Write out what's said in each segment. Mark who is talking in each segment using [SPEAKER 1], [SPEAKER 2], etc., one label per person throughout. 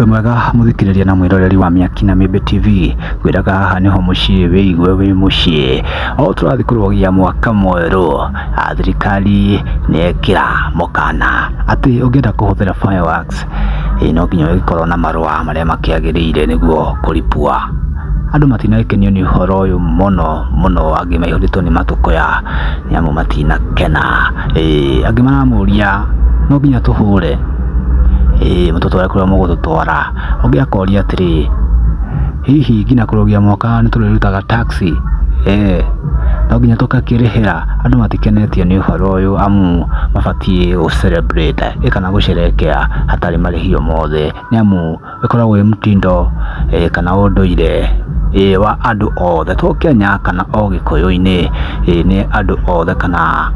[SPEAKER 1] Wĩ mwega mũthikĩrĩria na mwĩroreri wa Mĩaki na Mĩmbi TV, ngwĩraga haha nĩho mũciĩ wĩigue wĩ mũciĩ. O tũrathiĩ kũrũgia mwaka mwerũ, thirikari nĩ yekĩra mũkana atĩ ũngĩenda kũhũthĩra fireworks no nginya ũgĩkorwo na marũa marĩa makĩagĩrĩire nĩguo kũripua. Andũ matinagĩkenio nĩ ũhoro ũyũ mũno mũno, angĩ maihũrĩtwo nĩ matũkũya nĩ amu matinakena. Ĩĩ angĩ maramũria no nginya tũhũre? Ĩĩ mũtũtware kũrĩa mũgũtũtwara. Ũngĩ akoria atĩrĩ, hihi nginya kũrũgia mwaka nĩ tũrĩrutaga tax? Ĩĩ no nginya tũgakĩrĩhĩra? Andũ matikenetio nĩ ũhoro ũyũ amu mabatiĩ gũ celebrate kana gũcerehekea hatarĩ marĩhi o mothe nĩ amu ĩkoragwo ĩ mtindo kana ũndũire wa andũ othe to Kenya kana o Gĩkũyũ-inĩ, nĩ andũ othe kana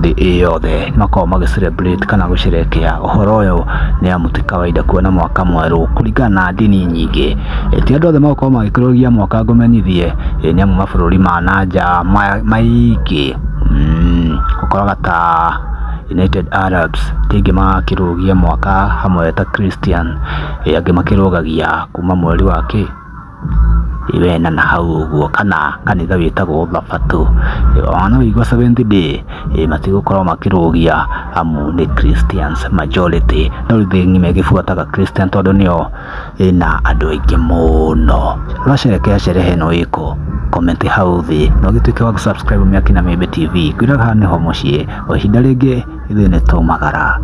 [SPEAKER 1] thĩ ĩ yothe nĩ makoragwo magĩ celebrate kana gũcerehekea ũhoro ũyũ nĩ amu ti kawaida kuona mwaka mwerũ kũringana na ndini nyingĩ. Ti andũ othe magũkorwo magĩkũrũgia mwaka ngũmenyithie nĩ amu mabũrũri ma na nja maingĩ ũkoraga ta United Arabs ti aingĩ makĩrũgia mwaka hamwe ta Christian, angĩ makĩrũgagia kuma mweri wa kĩ wena na hau ũguo, kana kanitha wĩtagwo Thabatũ. Ona waigua Seventh Day matigũkorwo makĩrũgia amu nĩ Christians majority, no rĩu thĩ ng'ima ĩgĩbuataga Christian tondũ nĩo ĩna andũ aingĩ mũno. Ũracerekea sherehe ĩno ĩkũ? Comment hau thĩ na ũgĩtuĩke wa gũ subscribe Mĩaki na Mĩmbi TV. Ngwĩraga haha nĩho mũciĩ, o ihinda rĩngĩ ithuĩ nĩ tũmagara.